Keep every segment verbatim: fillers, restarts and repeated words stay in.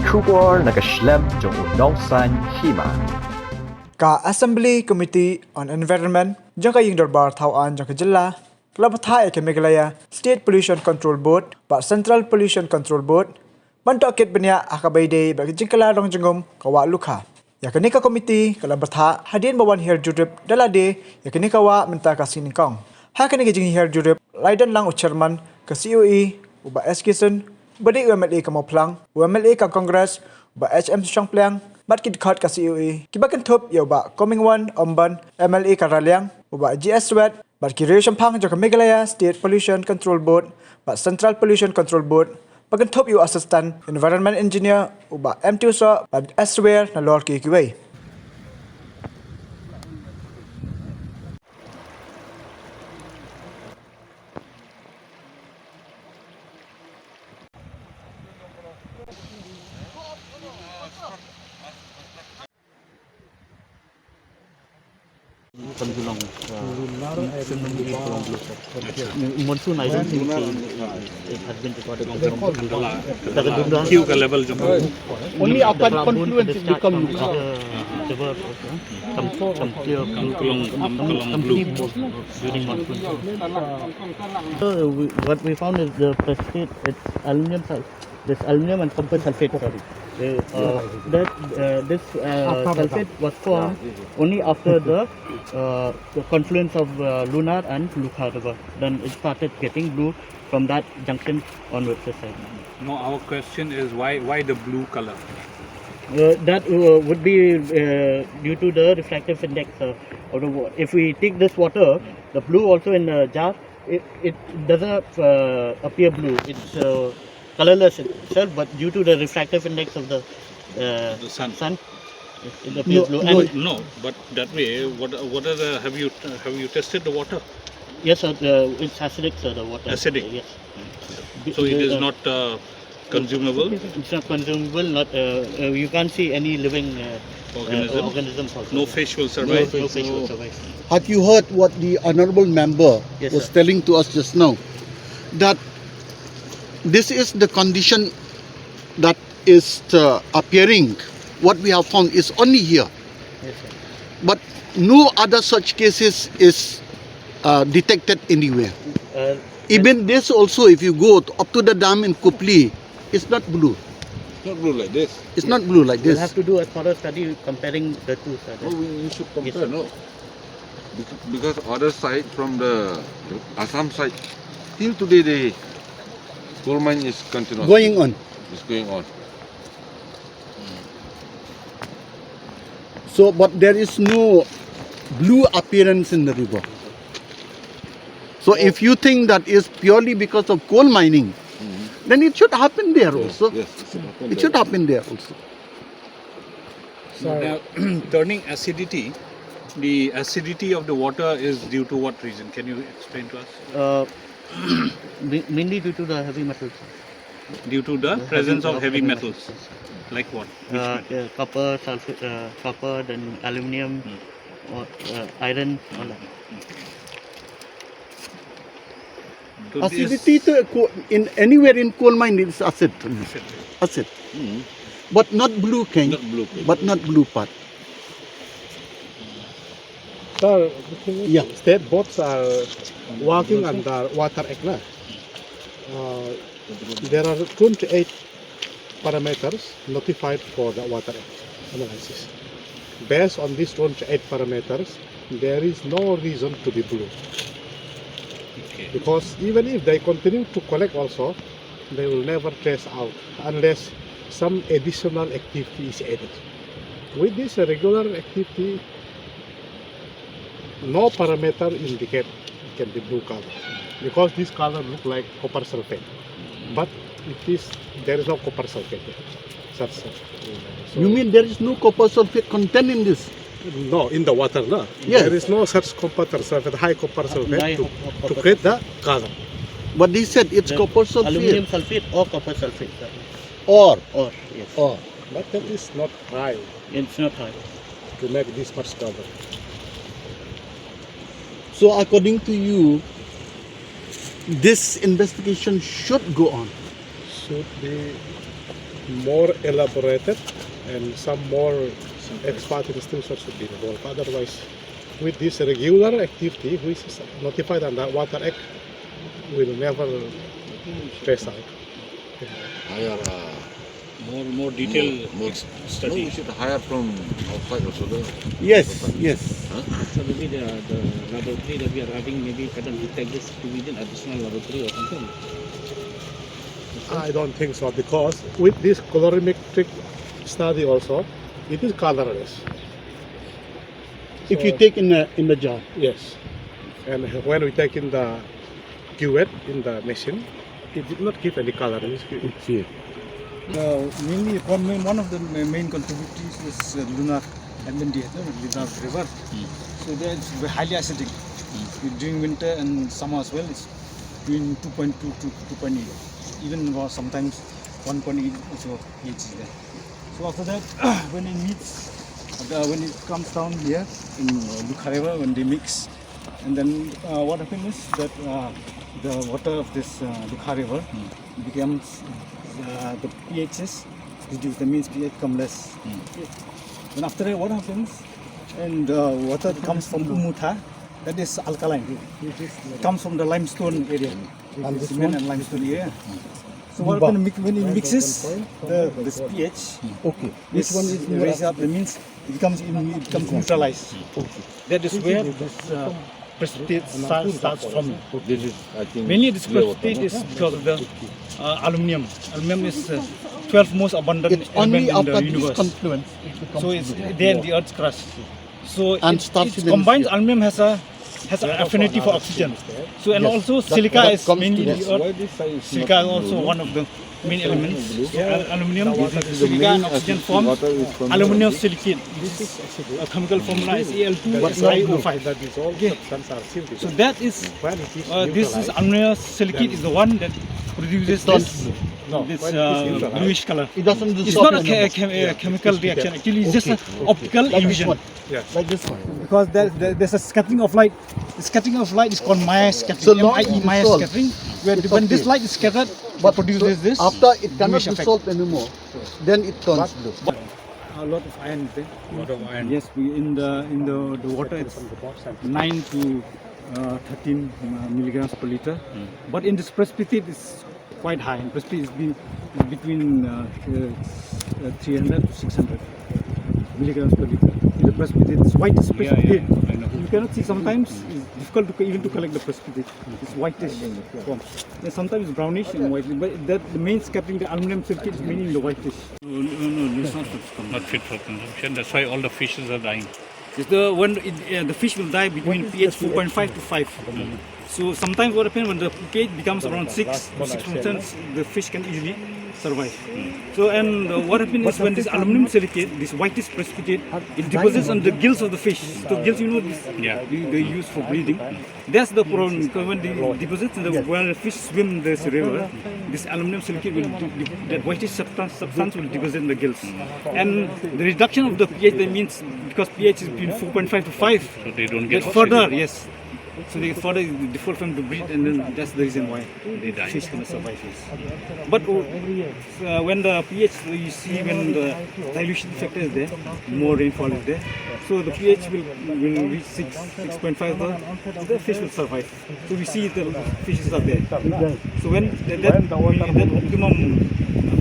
Khubor na ka shlem jong u nongsan hima. Ka Assembly Committee on Environment jong ka Ïing Dorbar Thaw Aiñ jong ka jylla ka la bthah ïa ka Meghalaya State Pollution Control Board bad Central Pollution Control Board ban tohkit bniah ha kaba ïadei bad ka jingkylla rong jingngum ka Wah Lukha. Ïa kane ka komiti ka la bthah hadien ba wan hiar jurip da lade ïa kane ka wah mynta ka sngi nyngkong. Ha kane ka jinghiar jurip la ïadon lang u chairman ka C O E, u Bah S K Sun, uba dei u M L A ka Mawphlang, u M L A ka Congress, u Bah H M Shangpliang, bad ki dkhot ka C O E kiba kynthup ïa u Bah Comingone Ymbon, M L A ka Raliang, u Bah G S Swett, bad ki riew shemphang jong ka Meghalaya State Pollution Control Board bad Central Pollution Control Board, ba kynthup ïa u Assistant Environment Engineer u Bah M T Soh bad aswir nalor kiwei kiwei. From Geelong, uh, Lunar and Geelong. Monsoon, I don't think it, it has been recorded. Kiew ka level jong. Only after confluence it become. From, from clear blue, Geelong, from, from Geelong blue. During monsoon. So we, what we found is the precipitate, it's aluminum sul-, this aluminum and copper sulfate, sorry. Uh, that, uh, this, uh, sulfate was formed only after the, uh, the confluence of, uh, Lunar and Lukha River. Then it started getting blue from that junction onwards, this side. No, our question is why, why the blue color? Uh, that, uh, would be, uh, due to the refractive index, uh, of the wa-, if we take this water, the blue also in the jar, it, it doesn't, uh, appear blue. It's, uh, colorless itself, but due to the refractive index of the, uh, the sun, sun, it, it appears blue. No, and no, but that way, what, what are the, have you, have you tested the water? Yes, sir. The, it's acidic, sir, the water. Acidic. Yes. So it is not, uh, consumable? It's not consumable, not, uh, uh, you can't see any living, uh, organism? Uh, organisms also. No fish will survive? No, no fish will survive. Have you heard what the honorable member was telling to us just now? That this is the condition that is, uh, appearing. What we have found is only here. Yes, sir. But no other such cases is, uh, detected anywhere. Uh, even this also, if you go t-, up to the dam in Kopili, it's not blue. It's not blue like this. It's not blue like this. We'll have to do a thorough study comparing the two, sir. No, we, you should compare, no? Bec-, because other side from the Assam side, till today the coal mine is continuous. Going on. It's going on. So, but there is no blue appearance in the river. So, if you think that is purely because of coal mining, then it should happen there also. Yes, it should happen there also. Now, turning acidity, the acidity of the water is due to what reason? Can you explain to us? Uh, ma-, mainly due to the heavy metals. Due to the presence of heavy metals. Like what? Which metals? Uh, uh, copper, sulfate, uh, copper, then aluminium, or, uh, iron, all that. So this acidity to co-, in anywhere in coal mine is acid. Acid. Acid. But not blue kind. Not blue kind. But not blue part. Sir, yeah. State boards are working under Water Act, na? Uh, there are twenty-eight parameters notified for the Water Act analysis. Based on these twenty-eight parameters, there is no reason to be blue. Okay. Because even if they continue to collect also, they will never trace out unless some additional activity is added. With this regular activity, no parameter indicate can be blue color, because this color look like copper sulfate, but it is, there is no copper sulfate there. Such, uh, so you mean there is no copper sulfate content in this? No, in the water, no. Yes. There is no such copper sulfate, high copper sulfate to, to create the color. But they said it's copper sulfate. Aluminum sulfate or copper sulfate, sir. Or. Or, yes. Or. But that is not high. It's not high. To make this much cover. So according to you, this investigation should go on? Should be. More elaborated and some more expert institutions should be involved. Otherwise, with this regular activity, which is notified under Water Act, will never phase out. Hire, uh, More, more detail more, study. No, we should hire from outside also. The, Yes, yes. So maybe the, the laboratory that we are having maybe can detect this to within additional laboratory or something. I don't think so, because with this colorimetric study also, it is colorless. If you take in a, in the jar. Yes. And when we take in the cuvette in the machine, it did not give any color. It's, it's Okay. Uh, mainly, one, main, one of the ma- main contributors is uh, lunar M N D, no, lunar river. So there it's very highly acidic. During winter and summer as well, it's between two point two to two point eight, even uh, sometimes one point eight also pH is there. So after that, when it meets, uh, when it comes down here in uh, Lukha River, when they mix, and then uh, what happens is that uh, the water of this uh, Lukha River becomes uh, the pH is reduced. That means pH become less. Then after that, what happens? And uh, water comes from Umutha, that is alkaline. It comes from the limestone area. And this cement and limestone area. So what happens when it mixes the, this pH? Okay. This one is raised up. That means it becomes it becomes neutralized. That is where this uh, precipitate starts, starts forming. this is, I think, Mainly, this clear water, precipitate no? Is because of the uh, aluminium. Aluminium is uh, twelfth most abundant It's only element in after the this universe. Confluence it becomes So it's blue. There in the Earth's crust. So And it, starch it even combines. Is here. Aluminium has a has an affinity for oxygen. So and Yes, also that- silica that is comes mainly to the this. earth. Why this side is Silica not is also blue? One of the main elements. So al- aluminium, This is the silica, main and oxygen acid forms water is from aluminum the- silicate, which is a chemical formula is A L two But S not I O blue. five. That dissolves Okay. substance are still So that is When it is uh, this is neutralized. Aluminum silicate is the one that produces It turns this, blue. No, this when it is uh, neutralized. Bluish color. It doesn't It's dissolve not a anymore. che- chem- uh, chemical reaction. Actually, it's just an Okay. Optical Like illusion. This one. Yeah. Like this one. Because there, there, there's a scattering of light. The scattering of light is called Mayer scattering. So long M I E, as it Mayer dissolves, scattering, where it's when okay. This light is scattered, But produces so this. After it cannot Bluish effect. Dissolve anymore, then it turns blue. A lot of iron there. Lot of iron. Yes, we, in the in the, the water it's nine to uh, thirteen uh, milligrams per liter. But in this precipitate, it's quite high. And precipitate is been between uh, uh, uh, three hundred to six hundred milligrams per liter. In the precipitate, it's white precipitate. You cannot see sometimes. It's difficult to co- even to collect the precipitate. It's whitish form. And sometimes it's brownish and white. But that the main scattering, the aluminum silicate, is mainly in the whitish. No, no, no, it's not fit for consumption. Not fit for consumption. That's why all the fishes are dying. It's the when it, uh, the fish will die between pH four point five to five. So sometimes what happens when the pH becomes around six to six percent, the fish can easily survive. So and uh, what happens is when this aluminum silicate, this whitish precipitate, it deposits on the gills of the fish. So gills, you know, this, yeah, they, they use for breathing. That's the problem because when the deposits in the when the fish swim this river, this aluminum silicate will de- de- that whitish substance, substance will deposit in the gills, and the reduction of the pH that means because pH is between four point five to five. So they don't get further, yes. So they further default from the breed, and then that's the reason why they die. Fish cannot survive. Yes. But uh, uh, when the pH, you see when the dilution factor is there, more rainfall is there, so the pH will will reach six, six point five. The, the fish will survive. So we see the fishes are there. So when that, that, that optimum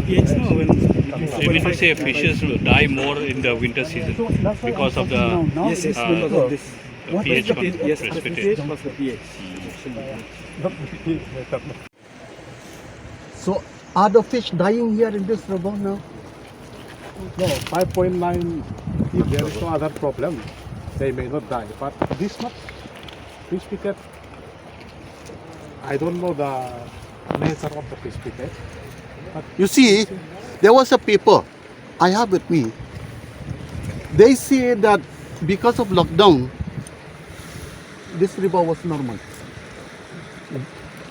pH, no, when between You mean to say fishes will die more in the winter season because of the yes, yes, uh, because of this. PH precipitate, yes, precipitate. Precipitate plus the pH. So are the fish dying here in this river now? No, five point nine, if there is no other problem, they may not die. But this much precipitate, I don't know the nature of the precipitate. You see, there was a paper I have with me. They say that because of lockdown, this river was normal.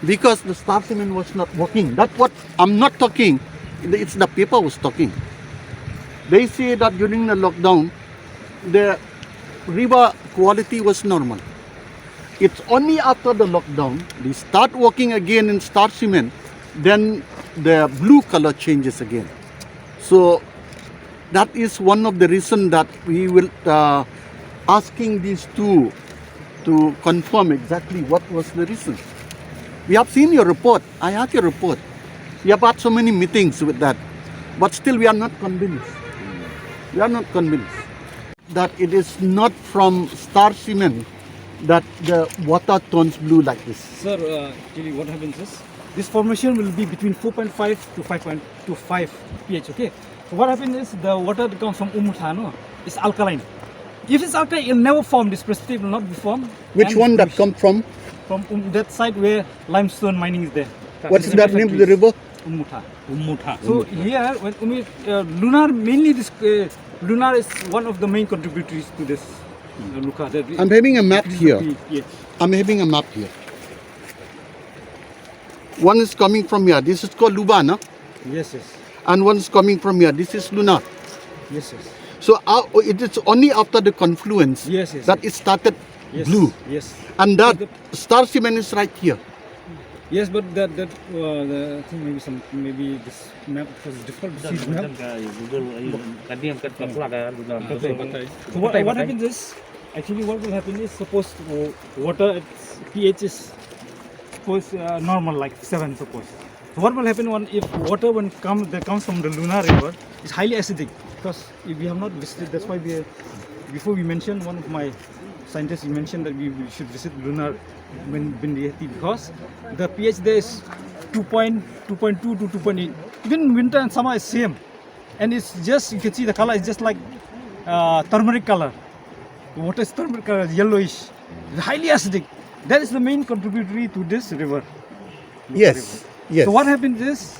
Because the Star Cement was not working. That's what I'm not talking. It's the paper was talking. They say that during the lockdown, the river quality was normal. It's only after the lockdown, they start working again in Star Cement, then the blue color changes again. So that is one of the reason that we will uh, asking these two to confirm exactly what was the reason. We have seen your report. I have your report. We have had so many meetings with that, but still we are not convinced. We are not convinced that it is not from Star Cement that the water turns blue like this. Sir, uh, actually what happens is this formation will be between four point five to five point two five pH, okay? So what happens is the water that comes from Umutha, no? It's alkaline. If it's alkaline, it'll never form, this precipitate will not be formed. Which And one that it's come from? From um, that side where limestone mining is there. What's that name of the river? Umutha. Umutha. So here, when Umi, uh, Lunar mainly this uh, Lunar is one of the main contributors to this uh, Lukha. That we- I'm having a map this is here. the P- yes, I'm having a map here. One is coming from here. This is called Luba, no? yes, yes, And one is coming from here. This is Lunar. yes, yes, So uh, it is only after the confluence Yes, yes, that yes. it started yes, blue. Yes. And that So Star Cement is right here. Yes, but that that uh, the, I think maybe some maybe this map was difficult to see the map. Google, Google, Google. So what, what happens is, actually what will happen is, suppose uh, water its pH is suppose uh, normal, like seven, suppose. So what will happen when if water when come that comes from the Lunar river is highly acidic, because if we have not visited, that's why we are, before we mentioned, one of my scientists, he mentioned that we, we should visit Lunar when Bindiyati, because the pH there is two point two point two to two point eight. Even winter and summer is same, and it's just, you can see the color is just like uh, turmeric color. The water is turmeric color, yellowish, highly acidic. That is the main contributory to this river. Yes. Yes. So what happens is,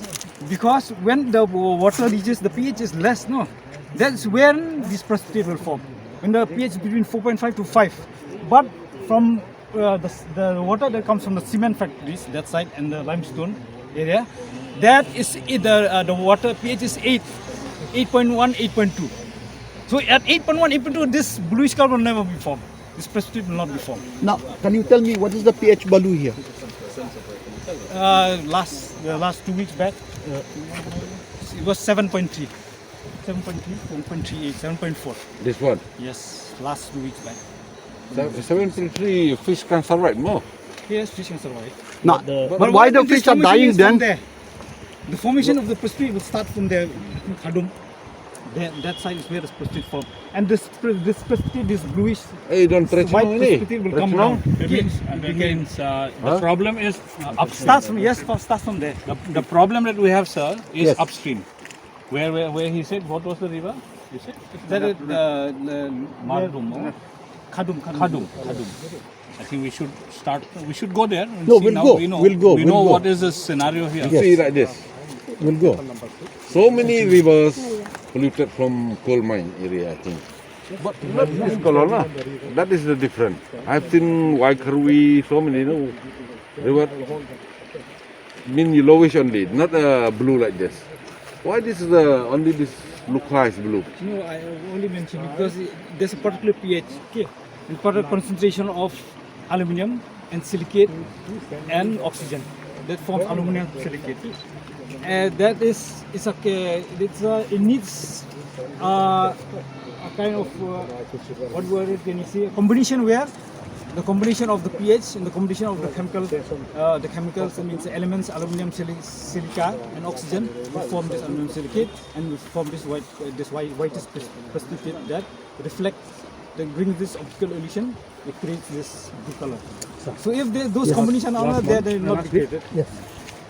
because when the wa- water reaches, the pH is less, no, that's when this precipitate will form. When the pH is between four point five to five, but from uh, the, the water that comes from the cement factories that side and the limestone area, that is it, the uh, the water pH is eight, eight point one, eight point two. So at eight point one, eight point two, this bluish color will never be formed. This precipitate will not be formed. Now, can you tell me what is the pH value here? Uh, last the last two weeks back, uh, it was seven point three. seven point three, seven point three eight, seven point four. This one. Yes, last two weeks back. Seven point three fish can survive more. Yes, fish can survive. Now, The- but why the This fish are formation dying is from then? There. The formation of the precipitate will start from there. I think Khadum. That, that side is where the precipitate formed. And this pre- this precipitate is bluish. Eh, don't stretch White long ni. precipitate will come Stretch long. Down. That means, that means uh, the Huh? problem is uh, upstream. Starts from, yes, first starts from there. The, the problem that we have, sir, is Yes. upstream. Where, where where he said, what was the river? You said That is uh, the Mardum, or Khadum, Khadum. Khadum. Khadum. I think we should start. We should go there. And No, see we'll now. go. We know. We'll go. We We'll know go. What is the scenario here. You Yes. see like this. We'll go. So many rivers polluted from coal mine area, I think. But not this color, lah. That is the different. I've seen Waikarwi, so many, you know, river. Mean yellowish only, not uh, blue like this. Why this is uh, only this Lukha is blue? No, I only mentioned because it- there's a particular pH, okay, and particular concentration of aluminium and silicate and oxygen that forms aluminium silicate. Uh, that is, it's okay. It's uh, it needs uh, a kind of uh, what word can you say? A combination where the combination of the pH and the combination of the chemical, uh, the chemicals, that means the elements, aluminium, sili- silica, and oxygen, will form this aluminium silicate and will form this white, uh, this white, whitish pres- precipitate that reflects, that brings this optical illusion. It creates this blue color. So if they, those combination are not there, they will not be created. Yes.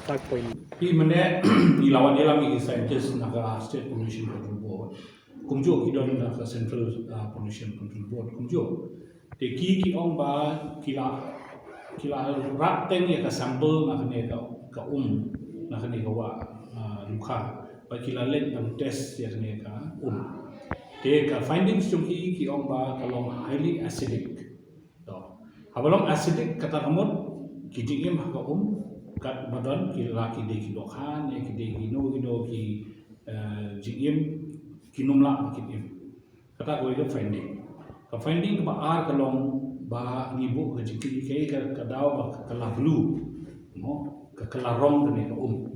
Ki mynne ki la wan ïalam ki scientist na ka State Pollution Control Board. Kumjuh ki don na ka Central uh, Pollution Control Board. Kumjuh. Te ki ki ong ba ki la ki la rak teng ïa ka sample na kane ka ka um na kane ka wah uh, Lukha. Ba ki la leit ban test ïa kane ka um. Te ka findings jong ki ki ong ba ka long highly acidic. To. Haba long acidic kata ka mut ki jingim ha ka um kat ba don ki la ki dei ki dohkha ne ki dei ki no ki no ki eh, jingim ki num lah ba ki im. Kata ka wei ka finding. Ka finding kaba ar ka long ba ngi buh ka jingkit ka ka daw ba ka la blue. Mo ka ka la rong kane ka um.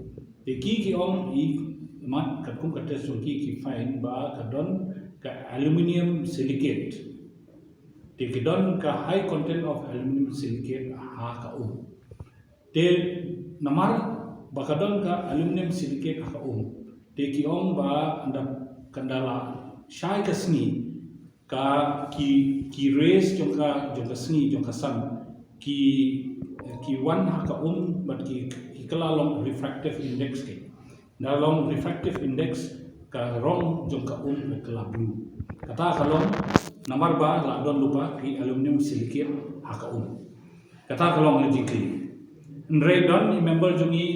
Te ki ki ong i Mat, katkum ka test jong ki, ki find ba ka don ka aluminium silicate. Te ki don ka high content of aluminium silicate ha ka um. Te namar ba ka don ka aluminium silicate ha ka um, te ki ong ba ynda, ynda la shai ka sngi, ka, ki, ki rays jong ka, jong ka sngi, jong ka sun, ki, ki wan ha ka um bad ki, ki kylla long refractive index ki. Ynda long refractive index, ka rong jong ka um ka kylla blue. Kata ka long namar ba la don lypa ki aluminium silicate ha ka um. Kata ka long ka jingkylli. Hynrei don i member jong ngi,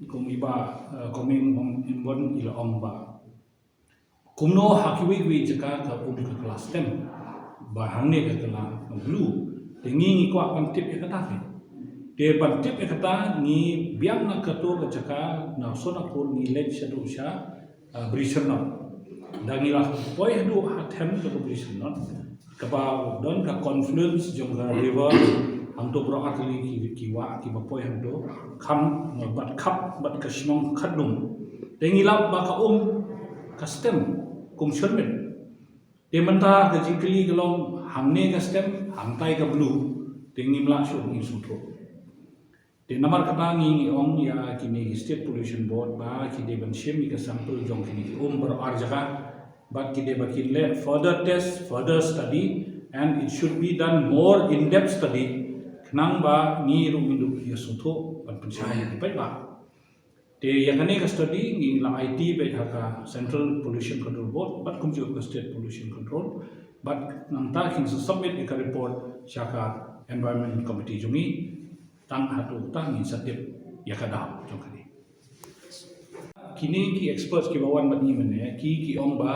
kum i Bah, eh, Coming Home Inborn, i la ong ba kumno ha kiwei kiwei jaka ka um ka kylla stem, ba hangne ka kylla blue. Te ngi, ngi kwah ban tip ïa kata. Te ban tip ïa kata, ngi biang na kato ka jaka na Sonapur, ngi leit shaduh sha, ah, Bri Chyrnot. Ynda ngi la poi haduh ha them jong ka Bri Chyrnot, kaba don ka confluence jong ka river, hangto baroh artylli ki, ki wah kiba poi hangto, kham bad khap bad ka shnong Khatdum. Te ngi lap ba ka um ka stem kum shyrmit. Te mynta ka jingkylli ka long, hangne ka stem, hangtai ka blue. Te ngim lah shuh, ngim sngewthuh. Te namar kata ngi, ngi ong ïa kine ki State Pollution Board ba ki dei ban shim ïa ka sample jong kine ki um baroh ar jaka, bad ki dei ba kin leh further test, further study, and it should be done more in-depth study. Khnang ba ngi ruh ngin ïoh sngewthuh ban pynshai ïa ki paidbah. Te ïa kane ka study ngi la aiti beit ha ka Central Pollution Control Board bad kumjuh ka State Pollution Control, bad nangta kin sa submit ïa ka report sha ka Environment Committee jong ngi. Tang haduh ta ngin sa tip ïa ka daw jong kane. Kine ki experts kiba wan bad ngi mynne, ki, ki ong ba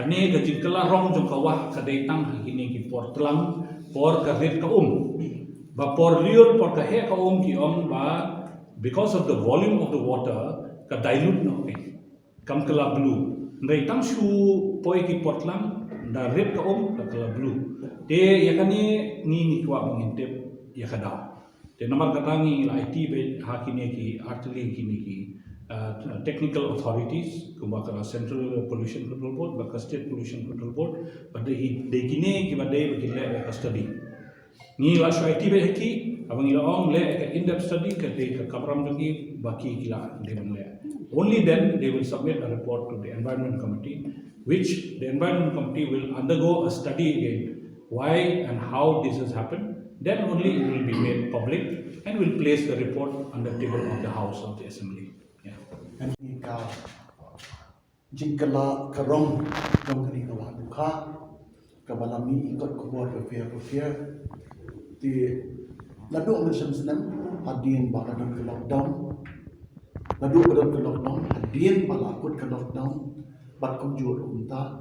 kane ka jingkylla rong jong ka wah ka dei tang ha kine ki por tlang, por ka rit ka um. Ba por lyiur, por ka heh ka um, ki ong ba because of the volume of the water, ka dilute noh, eh, kam kylla blue. Hynrei tang shu poi ki por tlang, ynda rit ka um, ka kylla blue. Te ïa kane ngi, ngi kwah ba ngin tip ïa ka daw. Te namar kata ngi la aiti beit ha kine ki, artylli kine ki, uh, technical authorities, kumba ka Central Pollution Control Board bad ka State Pollution Control Board, ba dei, dei kine kiba dei ba kin leh ïa ka study. Ngi la shu aiti beit ha ki, haba ngi la ong leh ka in-depth study, ka dei ka kamram jong ki, ba ki, ki la dei ban leh. Only then they will submit a report to the Environment Committee, which the Environment Committee will undergo a study again, why and how this has happened. Then only it will be made public and will place the report on the table of the House of the Assembly. Yeah. Ka jingkylla ka rong jong kane ka wah Dookha, kaba la mih kot khubor bapher bapher. Te naduh mynshem snem, hadien ba ka don ka lockdown, naduh ba don ka lockdown, hadien ba la kut ka lockdown, bad kumjuh ruh mynta.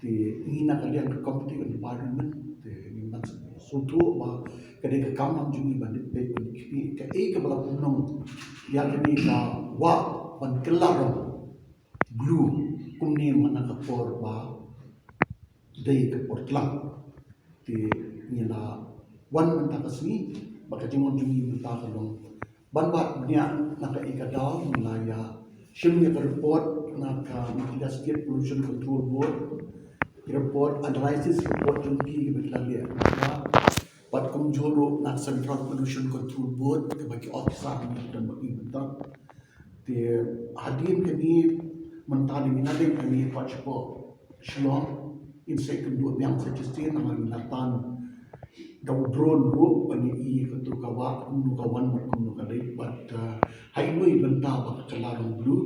Te ngi na ka liang ka Committee on Environment, te ngi ban sngewthuh ba ka dei ka kam jong ngi ban dep peit ban kynmaw kaei kaba la pynlong ïa kane ka wah ban kylla rong blue kumne man la ka por ba dei ka por tlang. Te ngi la wan mynta ka sngi, ba ka jingwan jong ngi mynta ka long ban wad bniah na kaei ka daw, ngi la ïa shim ïa ka report na ka, na ka State Pollution Control Board, report, analysis report jong ki kiba ki la leh, bad kumjuh ruh na Central Pollution Control Board, kaba ki officer ngi don bad ngi mynta. Te hadien kane, mynta ngi na dei kane pat shapoh Shillong, ngin sa ïakynduh biang sa shisien, namar ngi la tan da u drone ruh ban ïohi kato ka wah kumno ka wan bad kumno ka leit, bad, uh, ha i mui bynta ba ka kylla rong blue.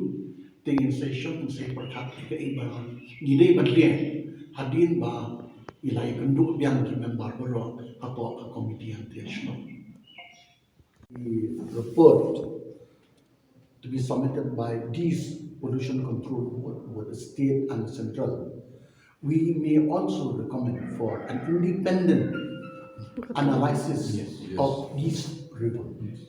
Te ngin sa ïashong, ngin sa ïapyrkhat kaei ba ngi dei ban leh hadien ba ngi la ïakynduh biang ki member baroh hapoh ka committee hangtei ha Shillong. The report to be submitted by these Pollution Control Board, both the state and the central. We may also recommend for an independent analysis, yes, yes, of these reports. Yes.